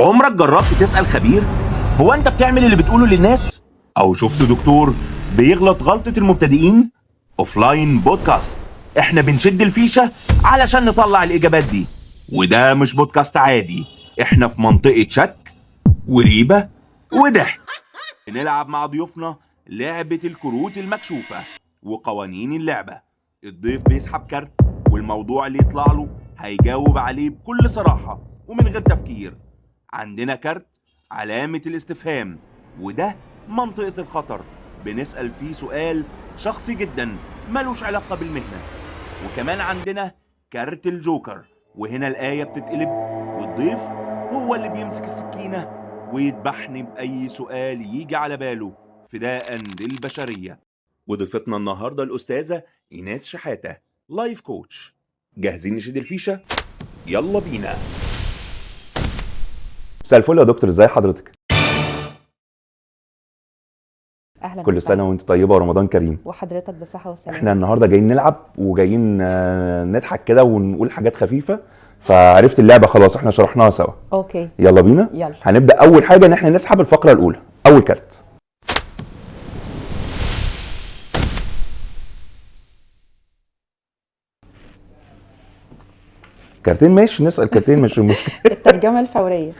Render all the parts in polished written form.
عمرك جربت تسأل خبير؟ هو أنت بتعمل اللي بتقوله للناس؟ أو شفت دكتور بيغلط غلطة المبتدئين؟ Offline Podcast، احنا بنشد الفيشة علشان نطلع الإجابات دي. وده مش بودكاست عادي، احنا في منطقة شك وريبة وضحك. بنلعب مع ضيوفنا لعبة الكروت المكشوفة وقوانين اللعبة. الضيف بيسحب كارت والموضوع اللي يطلع له هيجاوب عليه بكل صراحة ومن غير تفكير. عندنا كارت علامة الاستفهام، وده منطقة الخطر، بنسأل فيه سؤال شخصي جدا ملوش علاقة بالمهنة. وكمان عندنا كارت الجوكر، وهنا الآية بتتقلب والضيف هو اللي بيمسك السكينة ويذبحني بأي سؤال يجي على باله فداء للبشرية. وضيفتنا النهاردة الأستاذة إيناس شحاتة، life coach. جاهزين نشد الفيشة؟ يلا بينا. مساء الفل يا دكتور، ازاي حضرتك؟ اهلا كل وسهلا. سنة وانت طيبة ورمضان كريم. وحضرتك بصحة وسلامه. احنا النهارده جايين نلعب وجايين نضحك كده ونقول حاجات خفيفة، فعرفت اللعبة خلاص، احنا شرحناها سوا. okay يلا بينا. يلا. هنبدا اول حاجة ان احنا نسحب الفقرة الاولى، اول كارت. كارتين، ماشي، نسال كارتين مش مشكلة. الترجمة الفورية.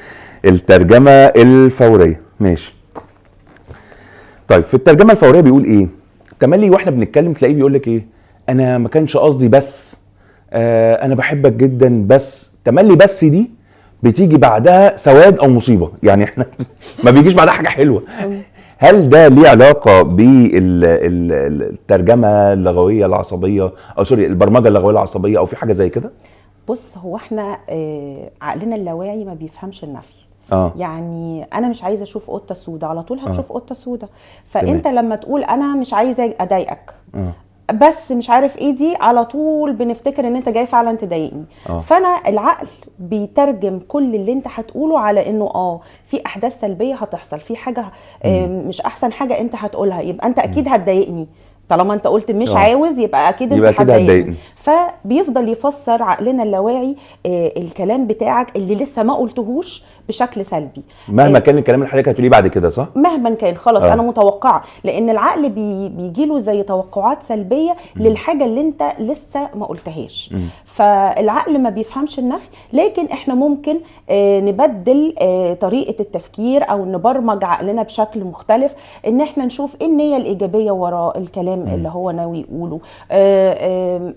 الترجمة الفورية، ماشي. طيب في الترجمة الفورية بيقول ايه؟ تملي واحنا بنتكلم تلاقيه بيقول لك ايه؟ انا ما كانش قصدي بس، انا بحبك جدا بس. تملي بس دي بتيجي بعدها سواد او مصيبة، يعني احنا ما بيجيش بعدها حاجة حلوة. هل ده ليه علاقة بالترجمة اللغوية العصبية، او sorry البرمجة اللغوية العصبية، او في حاجة زي كده؟ بص، هو احنا عقلنا اللاواعي ما بيفهمش النفي. يعني انا مش عايزه اشوف قطة سودة، على طول هتشوف قطة سودة. فانت لما تقول انا مش عايزه اضايقك بس مش عارف ايه دي، على طول بنفتكر ان انت جاي فعلا تضايقني. فانا العقل بيترجم كل اللي انت هتقوله على انه في احداث سلبية هتحصل، في حاجة مش احسن حاجة انت هتقولها، يبقى انت اكيد هتضايقني. طالما انت قلت مش عاوز يبقى اكيد انت هتضايقني. فبيفضل يفسر عقلنا اللاواعي الكلام بتاعك اللي لسه ما قلتهوش بشكل سلبي، مهما كان الكلام اللي حضرتك هتقوليه بعد كده، صح؟ مهما كان خلاص. انا متوقعه، لان العقل بيجيله زي توقعات سلبية للحاجة اللي انت لسه ما قلتهاش. فالعقل ما بيفهمش النفي، لكن احنا ممكن نبدل طريقه التفكير او نبرمج عقلنا بشكل مختلف، ان احنا نشوف ايه النية الايجابية وراء الكلام اللي هو ناوي يقوله.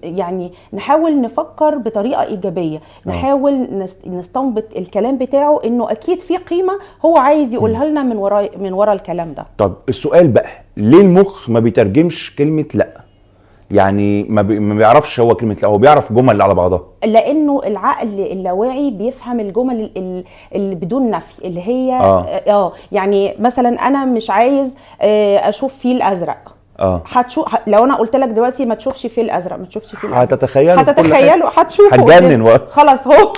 يعني نحاول نفكر بطريقة ايجابية، نحاول نستنبط الكلام بتاعه انه اكيد في قيمة هو عايز يقولها لنا من ورا الكلام ده. طب السؤال بقى، ليه المخ ما بيترجمش كلمة لا؟ يعني ما بيعرفش هو كلمة لا، هو بيعرف جمل على بعضها. لانه العقل اللاواعي بيفهم الجمل اللي بدون نفي، اللي هي يعني مثلا انا مش عايز اشوف فيل ازرق. هتشوف لو انا قلت لك دلوقتي ما تشوفش فيل ازرق، ما تشوفش فيل ازرق، هتتخيله، هتشوفه، هتجنن خلاص. هو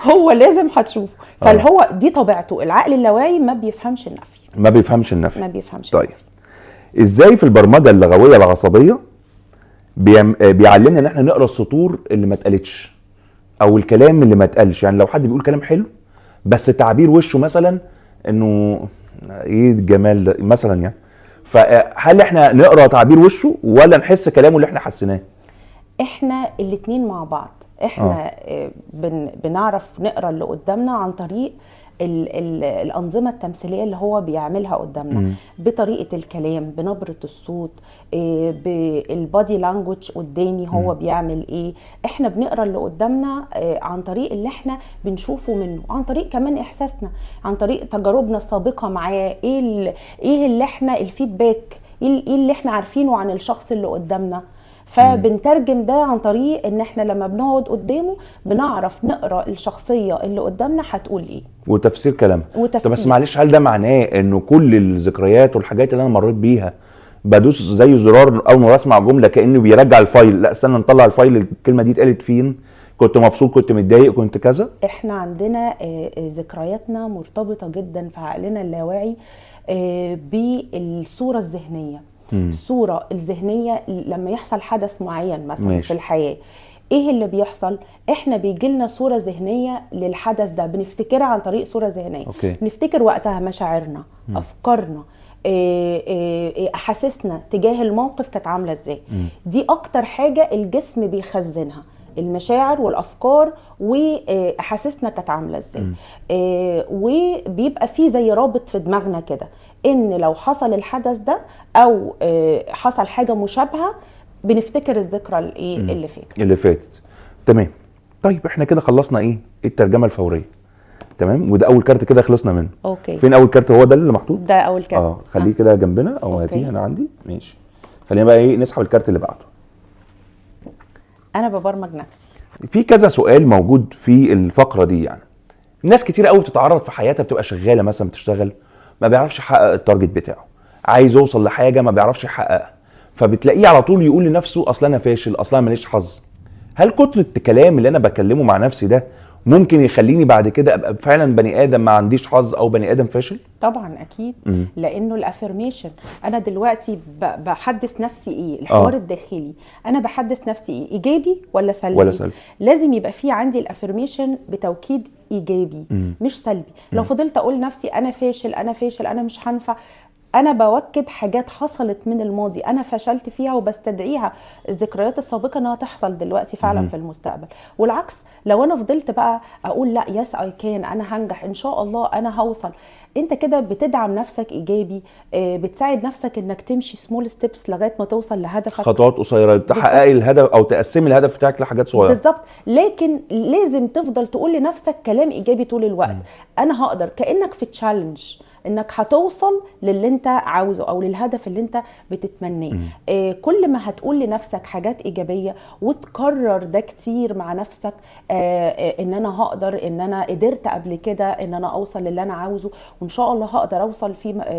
هو لازم هتشوفه. فالهو دي طبيعته، العقل اللاواعي ما بيفهمش النفي. ما بيفهمش النفي، ما بيفهمش. طيب ازاي في البرمجة اللغوية العصبية بيعلمنا ان احنا نقرا السطور اللي ما اتقالتش او الكلام اللي ما اتقالش؟ يعني لو حد بيقول كلام حلو بس تعبير وشه مثلا انه ايه الجمال ده مثلا، يعني فهل احنا نقرا تعبير وشه ولا نحس كلامه اللي احنا حسيناه؟ احنا الاتنين مع بعض. احنا بنعرف نقرا اللي قدامنا عن طريق الانظمة التمثيلية اللي هو بيعملها قدامنا، بطريقة الكلام، بنبره الصوت، بال body language قدامي هو بيعمل ايه. احنا بنقرا اللي قدامنا عن طريق اللي احنا بنشوفه منه، عن طريق كمان احساسنا، عن طريق تجاربنا السابقة معاه، ايه اللي احنا ال feedback، ايه اللي احنا عارفينه عن الشخص اللي قدامنا. فبنترجم ده عن طريق ان احنا لما بنقعد قدامه بنعرف نقرا الشخصية اللي قدامنا هتقول ايه وتفسير كلامها. طب بس معلش، هل ده معناه انه كل الذكريات والحاجات اللي انا مريت بيها بدوس زي زرار اول ما بسمع جملة كانه بيرجع ال file؟ لا استنى نطلع ال file، الكلمة دي اتقالت فين، كنت مبسوط، كنت متضايق، كنت كذا. احنا عندنا ذكرياتنا مرتبطة جدا في عقلنا اللاواعي بالصورة الذهنية. الصورة الذهنية لما يحصل حدث معين مثلا في الحياة، ايه اللي بيحصل؟ احنا بيجي لنا صوره ذهنية للحدث ده، بنفتكرها عن طريق صوره ذهنية. okay. نفتكر وقتها مشاعرنا، افكارنا، احاسيسنا تجاه الموقف كانت عامله ازاي. دي اكتر حاجة الجسم بيخزنها، المشاعر والافكار واحاسيسنا كانت عامله ازاي. وبيبقى فيه زي رابط في دماغنا كده، ان لو حصل الحدث ده او حصل حاجة مشابهة بنفتكر الذكرى الايه اللي فاتت. اللي فاتت. تمام. طيب احنا كده خلصنا ايه الترجمة الفورية. تمام، وده اول كارت كده خلصنا منه. okay. فين اول كارت؟ هو ده اللي محطوط؟ ده اول كارت. خليه كده جنبنا او هاتيه، انا عندي. ماشي، خلينا بقى ايه نسحب الكارت اللي بعده. انا ببرمج نفسي. في كذا سؤال موجود في الفقرة دي، يعني ناس كتير قوي بتتعرض في حياتها، بتبقى شغالة مثلا، بتشتغل ما بيعرفش يحقق ال target بتاعه، عايز يوصل لحاجة ما بيعرفش يحققها، فبتلاقيه على طول يقول لنفسه اصل انا فاشل، اصل انا ماليش حظ. هل كتر الكلام اللي انا بكلمه مع نفسي ده ممكن يخليني بعد كده ابقى فعلا بني ادم ما عنديش حظ او بني ادم فاشل؟ طبعا اكيد. لانه ال affirmation، انا دلوقتي بحدث نفسي ايه؟ الحوار الداخلي، انا بحدث نفسي ايه؟ ايجابي ولا سلبي؟ ولا سلبي. لازم يبقى في عندي ال affirmation بتوكيد ايجابي، مش سلبي. لو فضلت اقول نفسي انا فاشل، انا فاشل، انا مش هنفع، انا بوكد حاجات حصلت من الماضي انا فشلت فيها وبستدعيها الذكريات السابقة انها تحصل دلوقتي فعلا في المستقبل. والعكس لو انا فضلت بقى اقول لا yes I can، انا هنجح ان شاء الله، انا هوصل، انت كده بتدعم نفسك ايجابي، بتساعد نفسك انك تمشي small steps لغاية ما توصل لهدفك. خطوات قصيرة تحققي الهدف او تقسمي الهدف بتاعك لحاجات صغيرة. بالظبط. لكن لازم تفضل تقول لنفسك كلام ايجابي طول الوقت. انا هقدر، كانك في challenge انك هتوصل للي انت عاوزه او للهدف اللي انت بتتمناه. كل ما هتقول لنفسك حاجات ايجابية وتكرر ده كتير مع نفسك، ان انا هقدر، ان انا قدرت قبل كده ان انا اوصل للي انا عاوزه، وان شاء الله هقدر اوصل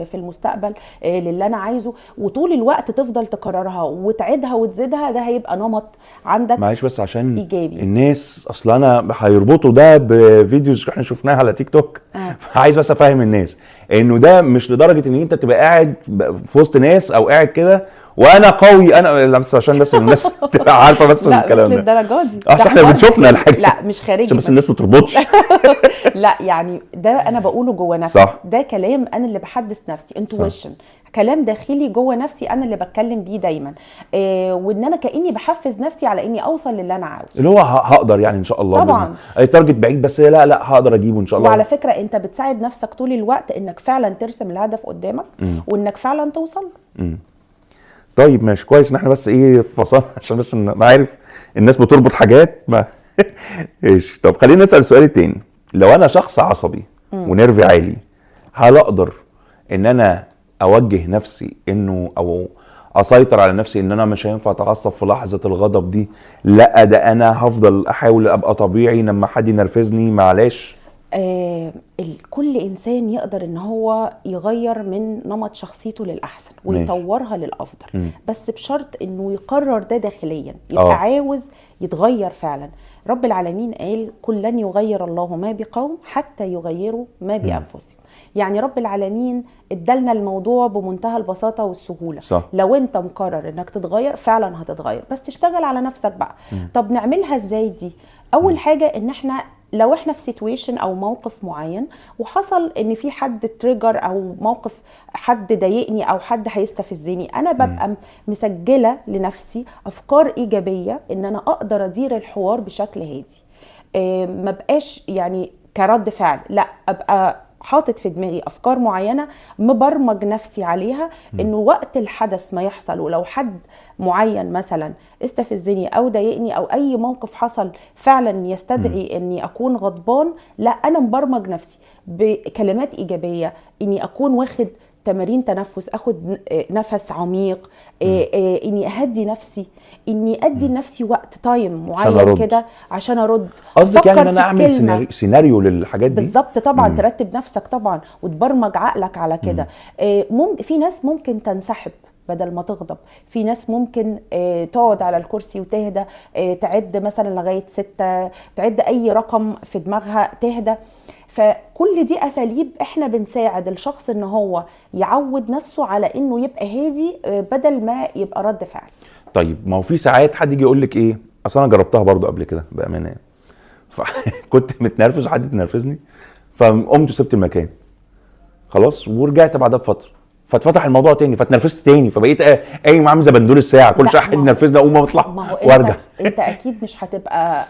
في المستقبل للي انا عايزه، وطول الوقت تفضل تكررها وتعيدها وتزيدها، ده هيبقى نمط عندك. معلش بس عشان ايجابي. الناس اصلا انا هيربطوا ده ب videos احنا شفناها على تيك توك. فعايز بس افهم الناس انه ده مش لدرجة ان انت تبقى قاعد في وسط ناس او قاعد كده وانا قوي انا، بس عشان بس الناس تبقى عارفه بس الكلام ده. لا مش للدرجة دي، اصل احنا بنشوفنا الحاجة. لا مش خارجي، عشان بس الناس ما تربطش. لا يعني ده انا بقوله جوه نفسي. صح. ده كلام انا اللي بحدث نفسي، intuition، كلام داخلي جوه نفسي انا اللي بتكلم بيه دايما، وان انا كاني بحفز نفسي على اني اوصل للي انا عاوزه، اللي هو هقدر يعني ان شاء الله. طبعا اي target بعيد بس لا هقدر اجيبه ان شاء الله. وعلى فكرة انت بتساعد نفسك طول الوقت انك فعلا ترسم الهدف قدامك، وانك فعلا توصل. طيب ماشي، كويس ان احنا بس ايه فصلنا عشان بس انا عارف الناس بتربط حاجات ما. ايش. طب خلينا نسال السؤال التاني. لو انا شخص عصبي و nerve عالي، هل اقدر ان انا اوجه نفسي انه او اسيطر على نفسي ان انا مش هينفع اتعصب في لحظة الغضب دي؟ لا ده انا هفضل احاول ابقى طبيعي لما حد ينرفزني، معلش. كل انسان يقدر ان هو يغير من نمط شخصيته للاحسن ويطورها للافضل، بس بشرط انه يقرر ده داخليا، يبقى عاوز يتغير فعلا. رب العالمين قال كل لن يغير الله ما بقوم حتى يغيروا ما بانفسهم. يعني رب العالمين ادالنا الموضوع بمنتهى البساطة والسهوله. صح. لو انت مقرر انك تتغير فعلا هتتغير، بس تشتغل على نفسك بقى. طب نعملها ازاي دي؟ اول حاجة ان احنا لو احنا في situation او موقف معين وحصل ان في حد trigger او موقف حد ضايقني او حد هيستفزني، انا ببقى مسجله لنفسي افكار ايجابية ان انا اقدر ادير الحوار بشكل هادي، ما بقاش يعني كرد فعل، لا ابقى حاطط في دماغي افكار معينة مبرمج نفسي عليها، انه وقت الحدث ما يحصل ولو حد معين مثلا استفزني او ضايقني او اي موقف حصل فعلا يستدعي اني اكون غضبان، لا انا مبرمج نفسي بكلمات ايجابية، اني اكون واخد تمارين تنفس، اخد نفس عميق، اني اهدي نفسي، اني ادي لنفسي وقت time معين كده عشان ارد. قصدك يعني ان انا اعمل سيناريو للحاجات دي؟ بالظبط طبعا. ترتب نفسك طبعا وتبرمج عقلك على كده. في ناس ممكن تنسحب بدل ما تغضب، في ناس ممكن تقعد على الكرسي وتهدى، تعد مثلا لغاية 6، تعد اي رقم في دماغها تهدى. فكل دي اساليب احنا بنساعد الشخص ان هو يعود نفسه على انه يبقى هادي بدل ما يبقى رد فعل. طيب ما هو في ساعات حد يجي يقول لك ايه، اصل انا جربتها برضو قبل كده بامانه يعني، فكنت متنرفز وحد اتنرفزني، فقمت وسبت المكان خلاص، ورجعت بعدها بفترة فاتفتح الموضوع تاني، فاتنرفزت تاني، فبقيت قايم عامل زي بندول الساعة، كل شوية حد ينرفزني اقوم اطلع وارجع. انت اكيد مش هتبقى،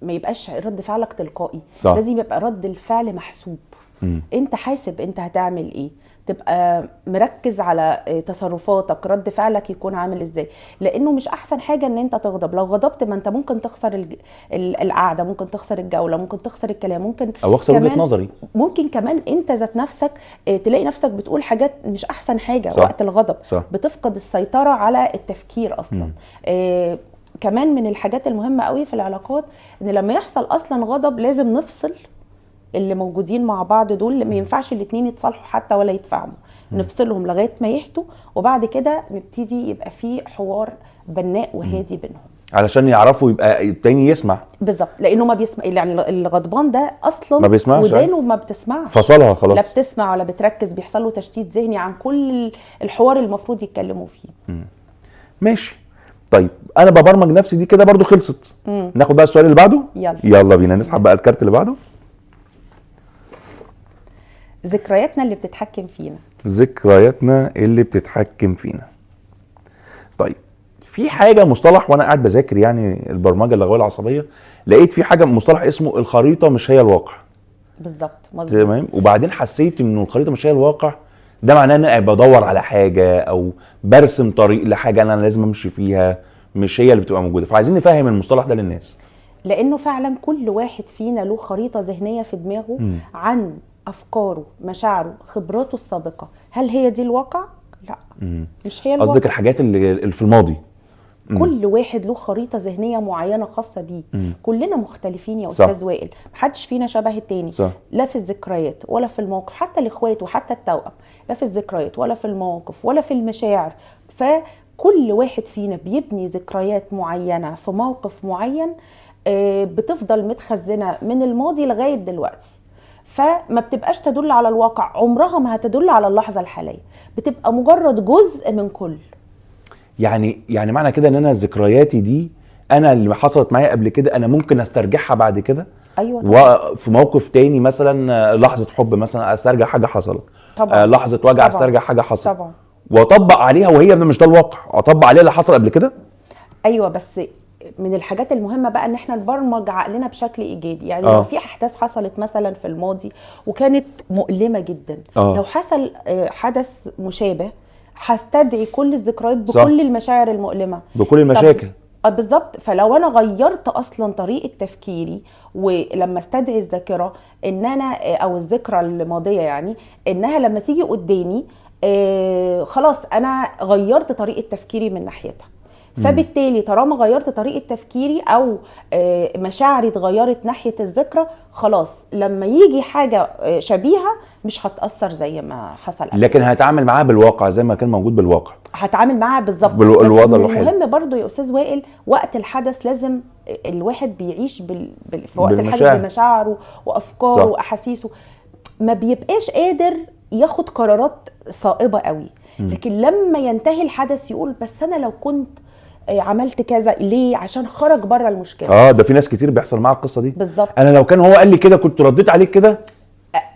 ما يبقاش رد فعلك تلقائي. صح. لازم يبقى رد الفعل محسوب. انت حاسب انت هتعمل ايه، تبقى مركز على تصرفاتك، رد فعلك يكون عامل ازاي، لانه مش احسن حاجة ان انت تغضب. لو غضبت ما انت ممكن تخسر القعدة، ممكن تخسر الجولة، ممكن تخسر الكلام، ممكن او اخسر وجهه نظري، ممكن كمان انت ذات نفسك تلاقي نفسك بتقول حاجات مش احسن حاجة. صح. وقت الغضب. صح. بتفقد السيطرة على التفكير اصلا. كمان من الحاجات المهمة قوي في العلاقات ان لما يحصل اصلا غضب لازم نفصل اللي موجودين مع بعض دول، ما ينفعش الاثنين يتصالحوا حتى ولا يتفاهموا، نفصلهم لغاية ما يهدوا، وبعد كده نبتدي يبقى في حوار بناء وهادي بينهم علشان يعرفوا، يبقى التاني يسمع. بالظبط، لانه ما بيسمع، يعني الغضبان ده اصلا ما بيسمعش، ودانه ما بتسمعش، فصلها خلاص، لا بتسمع ولا بتركز، بيحصل له تشتيت ذهني عن كل الحوار المفروض يتكلموا فيه. ماشي. طيب انا ببرمج نفسي دي كده برضو خلصت. ناخد بقى السؤال اللي بعده. يلا بينا نسحب بقى الكارت اللي بعده. ذكرياتنا اللي بتتحكم فينا. ذكرياتنا اللي بتتحكم فينا. طيب في حاجة مصطلح وانا قاعد بذاكر يعني البرمجة اللغوية العصبية، لقيت في حاجة مصطلح اسمه الخريطة مش هي الواقع. بالظبط، مظبوط. تمام. وبعدين حسيت انه الخريطة مش هي الواقع ده معناه ان انا بدور على حاجة او برسم طريق لحاجة انا لازم امشي فيها، مش هي اللي بتبقى موجودة. فعايزين نفهم المصطلح ده للناس، لانه فعلا كل واحد فينا له خريطة ذهنية في دماغه عن افكاره، مشاعره، خبراته السابقة. هل هي دي الواقع؟ لا. مش هي الواقع. قصدك الحاجات اللي في الماضي. كل واحد له خريطة ذهنية معينة خاصة بيه. كلنا مختلفين يا استاذ وائل، محدش فينا شبه التاني. صح. لا في الذكريات ولا في المواقف، حتى الاخوات وحتى التوأم، لا في الذكريات ولا في المواقف ولا في المشاعر. فكل واحد فينا بيبني ذكريات معينة في موقف معين، بتفضل متخزنه من الماضي لغاية دلوقتي، فما بتبقاش تدل على الواقع، عمرها ما هتدل على اللحظة الحالية، بتبقى مجرد جزء من كل. يعني معنى كده ان انا ذكرياتي دي انا اللي حصلت معايا قبل كده انا ممكن استرجعها بعد كده. ايوه طبعا. وفي موقف تاني مثلا لحظة حب مثلا استرجع حاجة حصلت. طبعا. لحظة وجع استرجع حاجة حصلت. طبعا. واطبق عليها وهي مش ده الواقع، اطبق عليها اللي حصل قبل كده. ايوه، بس من الحاجات المهمة بقى ان احنا نبرمج عقلنا بشكل ايجابي. يعني لو في احداث حصلت مثلا في الماضي وكانت مؤلمة جدا، لو حصل حدث مشابه هستدعي كل الذكريات بكل المشاعر المؤلمة، بكل المشاكل. بالظبط. فلو انا غيرت اصلا طريقه تفكيري، ولما استدعي الذاكرة ان انا او الذكرى الماضية، يعني انها لما تيجي قدامي خلاص انا غيرت طريقه تفكيري من ناحيتها، فبالتالي طالما غيرت طريقه تفكيري او مشاعري اتغيرت ناحية الذكرى، خلاص لما يجي حاجة شبيهه مش هتاثر زي ما حصل قبل. لكن هتعامل معاها بالواقع زي ما كان موجود بالواقع، هتعامل معاها بالظبط. بالوضع الوحيد. المهم برضو يا استاذ وائل، وقت الحدث لازم الواحد بيعيش في وقت الحدث بمشاعره وافكاره واحاسيسه، ما بيبقاش قادر ياخد قرارات صائبة قوي. لكن لما ينتهي الحدث يقول بس انا لو كنت عملت كذا ليه، عشان خرج بره المشكلة. ده في ناس كتير بيحصل معاها القصة دي. بالظبط. انا لو كان هو قال لي كده كنت رديت عليك كده.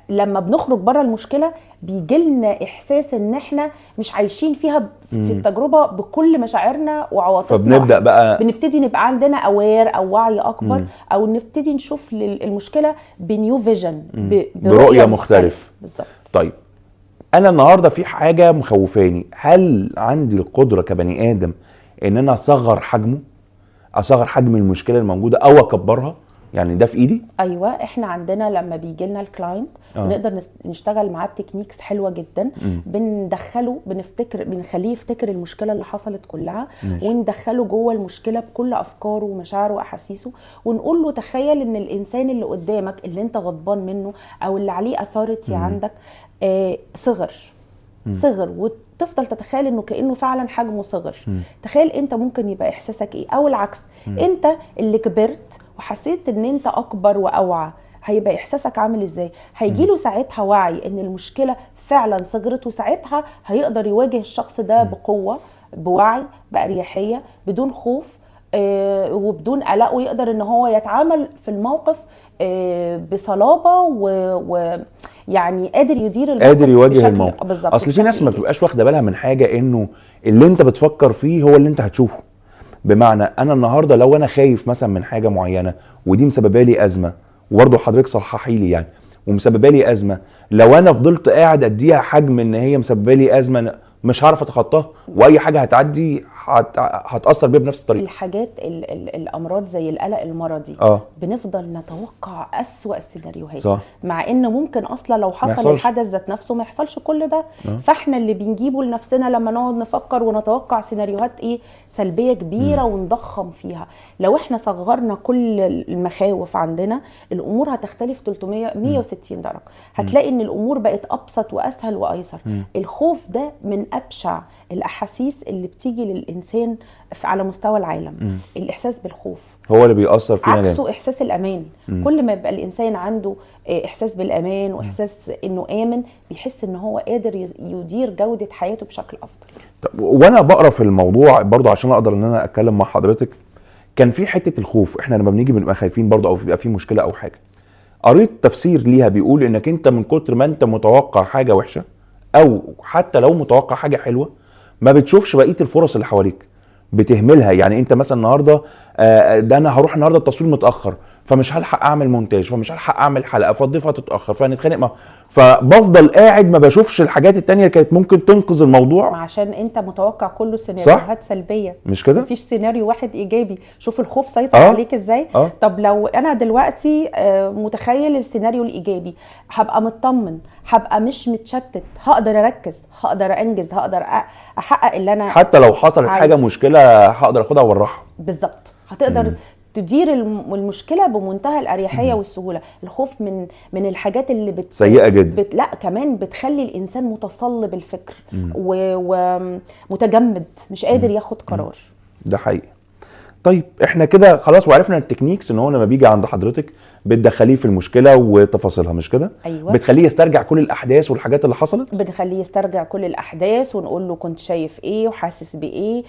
لما بنخرج بره المشكلة بيجي لنا احساس ان احنا مش عايشين فيها في التجربة بكل مشاعرنا وعواطفنا، فبنبدا بقى بنبتدي نبقى عندنا aware او وعي اكبر، او نبتدي نشوف المشكلة ب new vision، برؤية مختلفة. بالظبط. طيب انا النهارده في حاجة مخوفاني، هل عندي القدرة كبني ادم ان انا اصغر حجمه، اصغر حجم المشكلة الموجودة او اكبرها؟ يعني ده في ايدي؟ ايوه، احنا عندنا لما بيجي لنا ال client بنقدر نشتغل معاه ب techniques حلوة جدا. بندخله، بنفتكر، بنخليه يفتكر المشكلة اللي حصلت كلها. ماشي. وندخله جوه المشكلة بكل افكاره ومشاعره واحاسيسه، ونقول له تخيل ان الانسان اللي قدامك اللي انت غضبان منه او اللي عليه authority عندك صغر صغر، وتفضل تتخيل انه كانه فعلا حجمه صغر. تخيل انت ممكن يبقى احساسك ايه، او العكس، انت اللي كبرت وحسيت ان انت اكبر واوعى، هيبقى احساسك عامل ازاي؟ هيجيله ساعتها وعي ان المشكلة فعلا صغرت، وساعتها هيقدر يواجه الشخص ده بقوة، بوعي، باريحية، بدون خوف، وبدون قلق، ويقدر ان هو يتعامل في الموقف بصلابه ويعني قادر يدير الموقف، قادر يواجه الموقف. بالظبط. اصل في ناس ما بتبقاش واخده بالها من حاجة، انه اللي انت بتفكر فيه هو اللي انت هتشوفه. بمعنى انا النهارده لو انا خايف مثلا من حاجة معينة ودي مسببه لي ازمة، وبرضه حضرتك صححي لي يعني، ومسببه لي ازمة، لو انا فضلت قاعد اديها حجم ان هي مسببه لي ازمة مش هعرف اتخطاها، واي حاجة هتعدي هتاثر بيها بنفس الطريقة. الحاجات ال ال الامراض زي القلق المرضي، بنفضل نتوقع اسوأ السيناريوهات، صح. مع ان ممكن اصلا لو حصل الحدث ذات نفسه ما يحصلش كل ده. فاحنا اللي بنجيبه لنفسنا لما نقعد نفكر ونتوقع سيناريوهات ايه سلبية كبيرة ونضخم فيها. لو احنا صغرنا كل المخاوف عندنا الامور هتختلف 360 درجه، هتلاقي ان الامور بقت ابسط واسهل وايسر. الخوف ده من ابشع الاحاسيس اللي بتيجي للانسان على مستوى العالم. الاحساس بالخوف هو اللي بيأثر فينا، عكسه احساس الامان. كل ما يبقى الانسان عنده احساس بالامان واحساس انه امن، بيحس ان هو قادر يدير جوده حياته بشكل افضل. طب وانا بقرا في الموضوع برضو عشان اقدر ان انا اتكلم مع حضرتك، كان في حتة الخوف، احنا لما بنيجي بنبقى خايفين برضو او بيبقى في مشكلة او حاجة. قريت تفسير ليها بيقول انك انت من كتر ما انت متوقع حاجة وحشة، او حتى لو متوقع حاجة حلوة، ما بتشوفش بقية الفرص اللي حواليك، بتهملها. يعني انت مثلا النهارده ده انا هروح النهارده التصوير متاخر، فمش هلحق اعمل مونتاج، فمش هلحق اعمل حلقة، فالضيف هتتاخر، فهنتخانق مع، فبفضل قاعد ما بشوفش الحاجات التانية اللي كانت ممكن تنقذ الموضوع. عشان انت متوقع كله سيناريوهات سلبية، مش كده؟ مفيش سيناريو واحد ايجابي. شوف الخوف سيطر عليك ازاي. طب لو انا دلوقتي متخيل السيناريو الايجابي، هبقى مطمن، هبقى مش متشتت، هقدر اركز، هقدر انجز، هقدر احقق اللي انا، حتى لو حصلت حاجة مشكلة هقدر اخدها وبالراحه. بالظبط، هتقدر تدير المشكلة بمنتهى الاريحيه والسهوله. الخوف من الحاجات اللي سيئه جدا، لا كمان بتخلي الانسان متصلب الفكر ومتجمد، مش قادر ياخد قرار. ده حقيقي. طيب احنا كده خلاص وعرفنا ال techniques، ان هو لما بيجي عند حضرتك بتدخليه في المشكلة وتفاصيلها، مش كده؟ ايوه. بتخليه يسترجع كل الاحداث والحاجات اللي حصلت؟ بنخليه يسترجع كل الاحداث ونقول له كنت شايف ايه وحاسس بايه،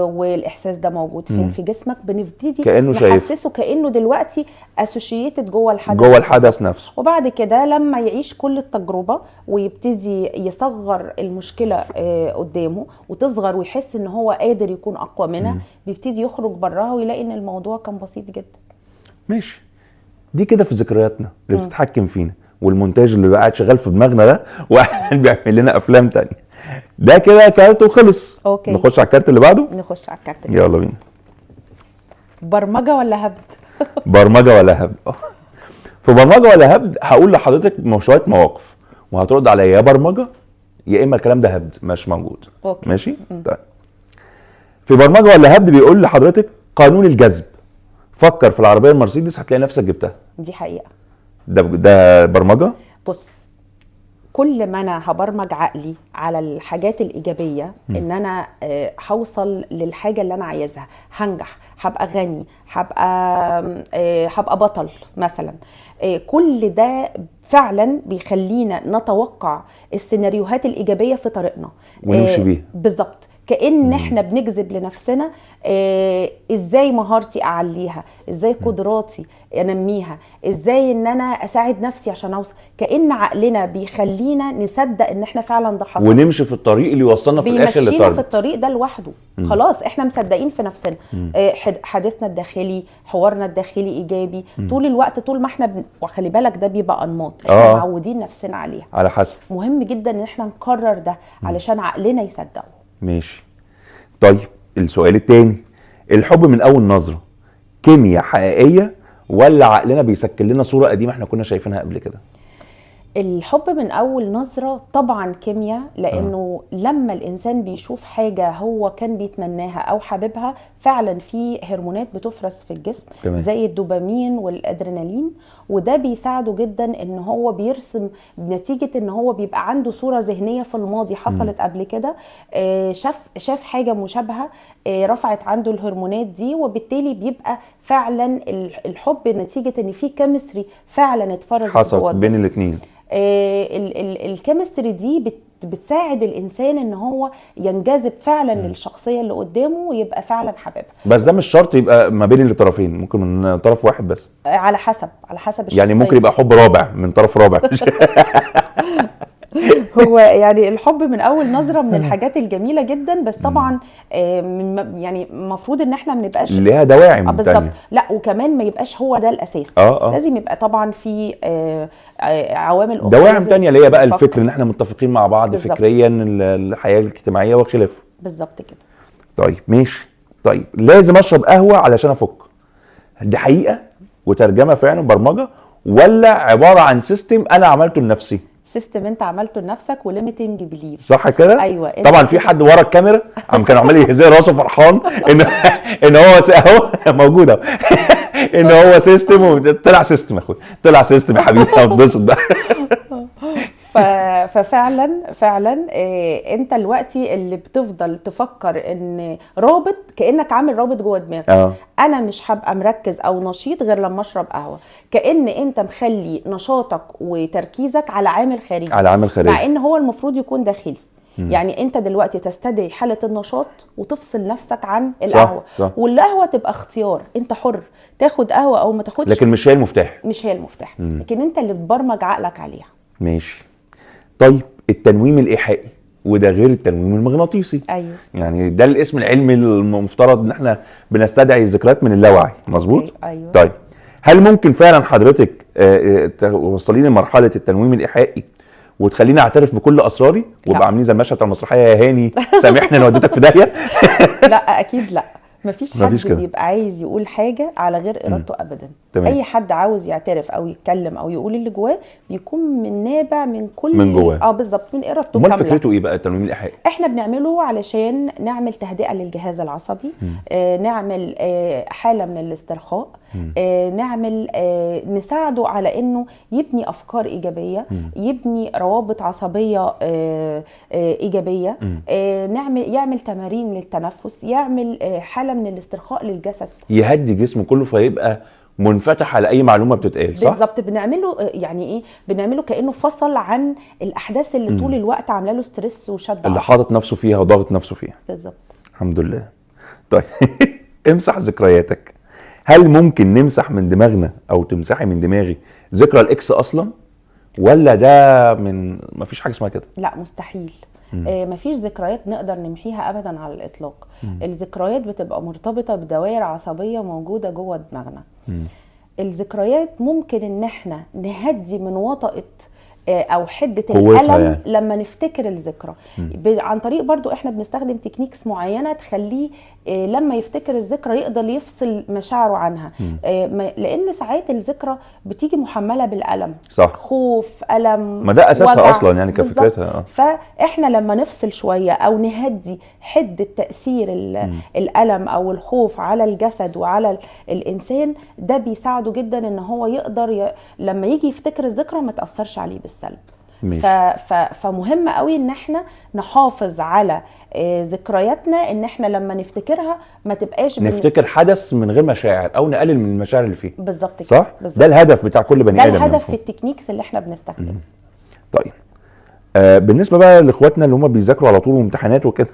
والاحساس ده موجود فين في جسمك. بنبتدي كانه نحسسه كانه دلوقتي associated جوه الحدث، جوه الحدث نفسه. وبعد كده لما يعيش كل التجربة ويبتدي يصغر المشكلة قدامه وتصغر ويحس ان هو قادر يكون اقوى منها، بيبتدي يخرج براها ويلاقي ان الموضوع كان بسيط جدا. ماشي. دي كده في ذكرياتنا اللي بتتحكم فينا، والمونتاج اللي قاعد شغال في دماغنا ده وقاعد بيعمل لنا افلام تانية. ده كده كارت وخلص. okay. نخش على الكارت اللي بعده. نخش على الكارت اللي يلا بينا. برمجة ولا هبد؟ برمجة ولا هبد؟ في برمجة ولا هبد هقول لحضرتك شوية مواقف وهترد عليا يا برمجة يا اما الكلام ده هبد مش موجود. okay. ماشي؟ طيب. في برمجة ولا هبد بيقول لحضرتك قانون الجذب، فكر في العربية المرسيدس هتلاقي نفسك جبتها. دي حقيقة. ده برمجة؟ بص، كل ما انا هبرمج عقلي على الحاجات الايجابية، ان انا هوصل للحاجة اللي انا عايزها، هنجح، هبقى غني، هبقى بطل مثلا، كل ده فعلا بيخلينا نتوقع السيناريوهات الايجابية في طريقنا ونمشي بيها. بالظبط، كأن احنا بنجذب لنفسنا ازاي مهارتي اعليها، ازاي قدراتي انميها، ازاي ان انا اساعد نفسي عشان اوصل. كأن عقلنا بيخلينا نصدق ان احنا فعلا ده حصل، ونمشي في الطريق اللي يوصلنا في الاخر لل target. بيمشينا في الطريق ده لوحده. خلاص احنا مصدقين في نفسنا. حديثنا الداخلي، حوارنا الداخلي ايجابي طول الوقت، طول ما احنا وخلي بالك ده بيبقى انماط احنا معودين نفسنا عليها. على حسب. مهم جدا ان احنا نكرر ده علشان عقلنا يصدقه. ماشي. طيب السؤال التاني، الحب من اول نظرة كيمياء حقيقية ولا عقلنا بيسكل لنا صورة قديمة احنا كنا شايفينها قبل كده؟ الحب من اول نظرة طبعا كيمياء، لانه لما الانسان بيشوف حاجة هو كان بيتمناها او حاببها، فعلا في هرمونات بتفرز في الجسم. تمام. زي الدوبامين والادرينالين، وده بيساعده جدا ان هو بيرسم نتيجة ان هو بيبقى عنده صورة ذهنية في الماضي حصلت قبل كده، شاف حاجة مشابهة، رفعت عنده الهرمونات دي، وبالتالي بيبقى فعلا الحب نتيجة ان في chemistry فعلا اتفرزت حصل بين الاثنين. ال chemistry دي بتساعد الانسان ان هو ينجذب فعلا للشخصية اللي قدامه ويبقى فعلا حاببها. بس ده مش شرط يبقى ما بين الطرفين، ممكن من طرف واحد بس. على حسب، على حسب الشخصية. يعني ممكن يبقى حب رابع من طرف رابع. هو يعني الحب من اول نظره من الحاجات الجميلة جدا، بس طبعا يعني المفروض ان احنا ما نبقاش ليها دواعم بالظبط. لا وكمان ما يبقاش هو ده الاساس. لازم يبقى طبعا في عوامل اخرى، دواعم ثانية اللي هي بقى الفكر ان احنا متفقين مع بعض بالزبط. فكريا، الحياة الاجتماعية وخلافه. بالظبط كده. طيب ماشي. طيب لازم اشرب قهوة علشان افك، دي حقيقة وترجمة فعلا برمجة، ولا عبارة عن system انا عملته لنفسي؟ system انت عملته لنفسك و limiting belief، صح كده؟ ايوه. طبعا في حد ورا الكاميرا عم كان عمال يهز راسه فرحان ان هو اهو موجود اهو ان هو system، طلع system يا اخويا، طلع system يا حبيبي، اتبسط بقى. ففعلا فعلا انت دلوقتي اللي بتفضل تفكر ان رابط، كانك عامل رابط جوه دماغك. انا مش هبقى مركز او نشيط غير لما اشرب قهوة، كان انت مخلي نشاطك وتركيزك على عامل خارجي، على عامل خارجي، مع ان هو المفروض يكون داخلي. يعني انت دلوقتي تستدعي حاله النشاط وتفصل نفسك عن القهوة. صح. والقهوة تبقى اختيار، انت حر تاخد قهوة او ما تاخدش، لكن مش هي المفتاح، مش هي المفتاح. لكن انت اللي بتبرمج عقلك عليها. ماشي. طيب التنويم الايحائي، وده غير التنويم المغناطيسي. ايوه. يعني ده الاسم العلمي المفترض ان احنا بنستدعي الذكريات من اللاوعي، مظبوط؟ ايوه. طيب هل ممكن فعلا حضرتك توصليني لمرحلة التنويم الايحائي وتخليني اعترف بكل اسراري وابقى عاملين زي المشهد بتاع المسرحية يا هاني سامحني انا وديتك في داهية؟ لا اكيد لا، مفيش حد بيبقى عايز يقول حاجة على غير ارادته ابدا. تمام. اي حد عاوز يعترف او يتكلم او يقول اللي جواه بيكون من نابع من كل من جواه. بالظبط، من ارادته كاملة. امال فكرته ايه بقى التنويم الايحائي؟ احنا بنعمله علشان نعمل تهدئه للجهاز العصبي، نعمل حاله من الاسترخاء، نعمل نساعده على انه يبني افكار ايجابية، يبني روابط عصبية ايجابية، نعمل تمارين للتنفس، يعمل حاله من الاسترخاء للجسد، يهدي جسمه كله فيبقى منفتح على اي معلومة بتتقال. صح؟ بالظبط. بنعمله يعني ايه؟ بنعمله كانه فصل عن الاحداث اللي طول الوقت عامله له stress وشد، اللي حاطط نفسه فيها وضاغط نفسه فيها. بالظبط. الحمد لله. طيب امسح ذكرياتك. هل ممكن نمسح من دماغنا او تمسحي من دماغي ذكرى ال ex اصلا، ولا ده من مفيش حاجة اسمها كده؟ لا مستحيل. مفيش ذكريات نقدر نمحيها ابدا على الاطلاق. الذكريات بتبقى مرتبطة بدوائر عصبية موجودة جوه دماغنا. الذكريات ممكن ان احنا نهدي من وطأة او حده الالم يعني لما نفتكر الذكرى، عن طريق برضو احنا بنستخدم techniques معينة تخليه لما يفتكر الذكرى يقدر يفصل مشاعره عنها. لان ساعات الذكرى بتيجي محمله بالالم. صح. خوف، الم، ما ده اساسها اصلا يعني كفكرتها. فاحنا لما نفصل شوية او نهدي حده تاثير الالم او الخوف على الجسد وعلى الانسان، ده بيساعده جدا ان هو يقدر لما يجي يفتكر الذكرى ما تاثرش عليه بالسلب. فمهم قوي ان احنا نحافظ على ذكرياتنا، ان احنا لما نفتكرها ما تبقاش نفتكر حدث من غير مشاعر او نقلل من المشاعر اللي فيه. بالظبط كده. صح؟ بالظبط. ده الهدف بتاع كل بني ادم، ده الهدف في ال techniques اللي احنا بنستخدمه. طيب بالنسبة بقى لاخواتنا اللي هم بيذاكروا على طول وامتحانات وكده،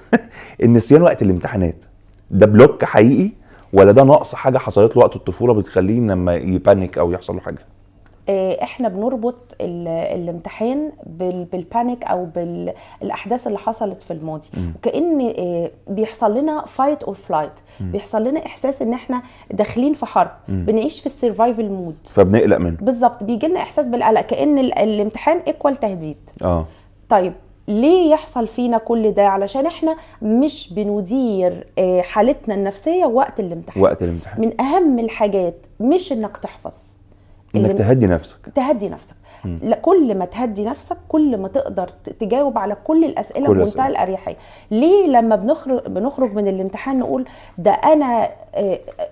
النسيان وقت الامتحانات ده block حقيقي، ولا ده نقص حاجة حصلت له وقت الطفولة بتخليه لما ي panic او يحصل له حاجة؟ احنا بنربط الامتحان بال panic او بالاحداث اللي حصلت في الماضي، وكأن بيحصل لنا fight or flight، بيحصل لنا احساس ان احنا داخلين في حرب، بنعيش في ال survival mode، فبنقلق منه. بالظبط، بيجي لنا احساس بالقلق كأن الامتحان equal تهديد. طيب ليه يحصل فينا كل ده؟ علشان احنا مش بندير حالتنا النفسية وقت الامتحان. وقت الامتحان من اهم الحاجات مش انك تحفظ، انك تهدي نفسك. تهدي نفسك. كل ما تهدي نفسك كل ما تقدر تجاوب على كل الاسئلة بمنتهى الاريحيه. ليه لما بنخرج من الامتحان نقول ده انا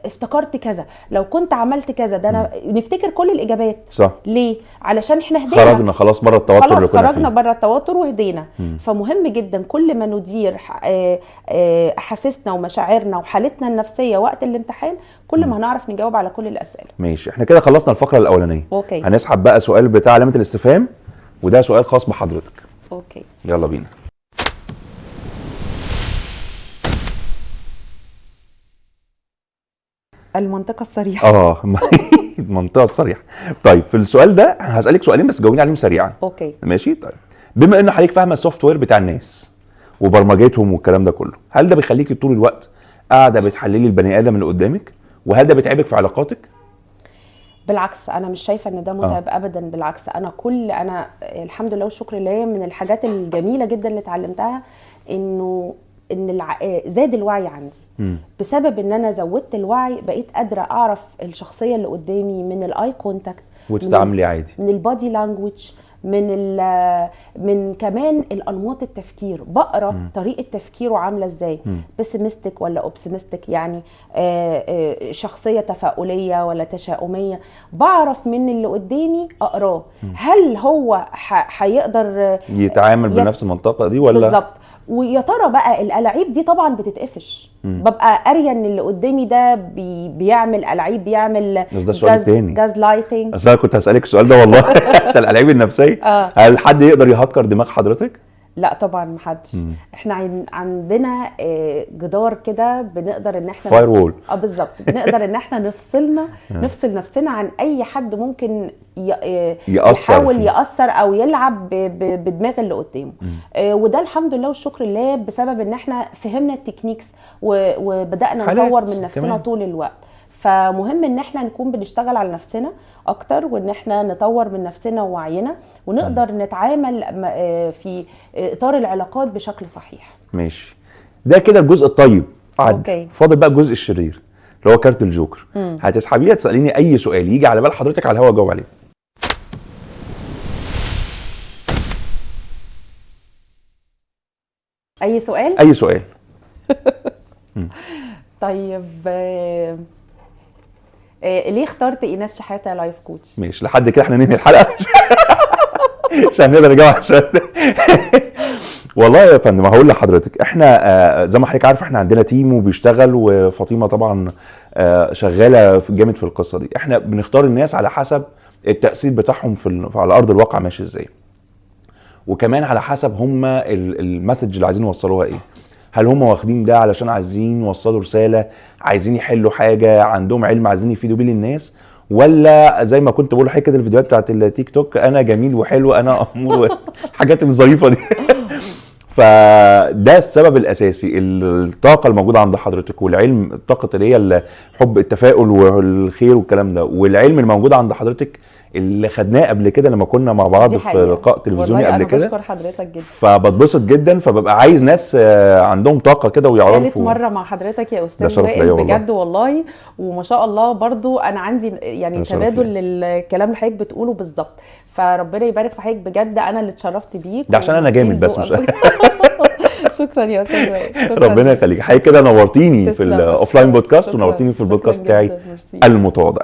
افتكرت كذا، لو كنت عملت كذا، ده انا نفتكر كل الاجابات. صح. ليه؟ علشان احنا هدينا، خرجنا خلاص بره التوتر اللي كنا فيه، خرجنا بره التوتر وهدينا. فمهم جدا كل ما ندير احاسيسنا ومشاعرنا وحالتنا النفسية وقت الامتحان، كل ما هنعرف نجاوب على كل الاسئلة. ماشي، احنا كده خلصنا الفقرة الاولانية. okay. هنسحب بقى سؤال بتاع علامة الاستفهام، وده سؤال خاص بحضرتك. okay، يلا بينا. المنطقة الصريحة. المنطقة الصريحة. طيب في السؤال ده هسالك سؤالين بس جاوبيني عليهم سريعا. okay ماشي. طيب بما ان حضرتك فاهمه ال software بتاع الناس وبرمجتهم والكلام ده كله، هل ده بيخليكي طول الوقت قاعدة بتحللي البني ادم اللي قدامك؟ وهل ده بيتعبك في علاقاتك؟ بالعكس، انا مش شايفه ان ده متعب ابدا. بالعكس، انا الحمد لله والشكر لله، من الحاجات الجميلة جدا اللي اتعلمتها انه ان زاد الوعي عندي. بسبب ان انا زودت الوعي بقيت قادرة اعرف الشخصية اللي قدامي من ال eye contact، وتتعاملي عادي، من ال body language، من كمان الانماط التفكير. بقرا طريقه تفكيره عامله ازاي، pessimistic ولا optimistic، يعني شخصية تفاؤليه ولا تشاؤميه. بعرف من اللي قدامي اقراه، هل هو هيقدر يتعامل بنفس المنطقة دي ولا بالظبط. ويا ترى بقى الألاعيب دي طبعا بتتقفش. ببقى قارية ان اللي قدامي ده بيعمل ألاعيب، بيعمل بس ده السؤال الثاني، gaslighting. اصل انا كنت هسألك السؤال ده والله. بتاع الألاعيب النفسية. هل حد يقدر يهكر دماغ حضرتك؟ لا طبعا محدش. احنا عندنا جدار كده بنقدر ان احنا firewall. بالظبط، بنقدر ان احنا نفصل نفسنا عن اي حد ممكن يحاول يأثر او يلعب بدماغ اللي قدامه. وده الحمد لله والشكر لله بسبب ان احنا فهمنا ال techniques وبدأنا نطور من نفسنا طول الوقت. فمهم ان احنا نكون بنشتغل على نفسنا اكتر، وان احنا نطور من نفسنا ووعينا، ونقدر نتعامل في اطار العلاقات بشكل صحيح. ماشي، ده كده الجزء الطيب عدى. فاضل بقى الجزء الشرير اللي هو كارت الجوكر. هتسحبيه، تساليني اي سؤال يجي على بال حضرتك على الهوا جاوب عليه. اي سؤال؟ اي سؤال. طيب ليه اخترت ايناس شحاته life coach؟ ماشي، لحد كده احنا ننهي الحلقة عشان نقدر نجاوب على السؤال ده. والله يا فندم هقول لحضرتك، احنا زي ما حضرتك عارف احنا عندنا team وبيشتغل، وفاطمة طبعا شغالة جامد في القصة دي. احنا بنختار الناس على حسب التاثير بتاعهم في على ارض الواقع ماشي ازاي، وكمان على حسب هم ال message اللي عايزين يوصلوها ايه. هل هم واخدين ده علشان عايزين يوصلوا رسالة، عايزين يحلوا حاجة، عندهم علم عايزين يفيدوا بيه للناس، ولا زي ما كنت بقول حكاية الفيديوهات بتاعت التيك توك، انا جميل وحلو انا امور الحاجات الظريفة دي. فده السبب الاساسي، الطاقة الموجودة عند حضرتك والعلم، الطاقة اللي هي الحب التفاؤل والخير والكلام ده، والعلم الموجود عند حضرتك اللي خدناه قبل كده لما كنا مع بعض في لقاء تلفزيوني قبل كده. بشكر حضرتك جدا، فبتبسط جدا، فببقى عايز ناس عندهم طاقة كده ويعرفوا. ثالث مرة مع حضرتك يا استاذ وائل بجد والله، وما شاء الله برضو انا عندي يعني تبادل للكلام اللي حضرتك بتقوله بالظبط، فربنا يبارك في حضرتك بجد، انا اللي اتشرفت بيك. ده عشان انا جامد بس مش شكرا يا استاذ وائل، ربنا يخليك. حضرتك كده نورتيني في ال offline podcast، ونورتيني في البودكاست بتاعي المتواضع.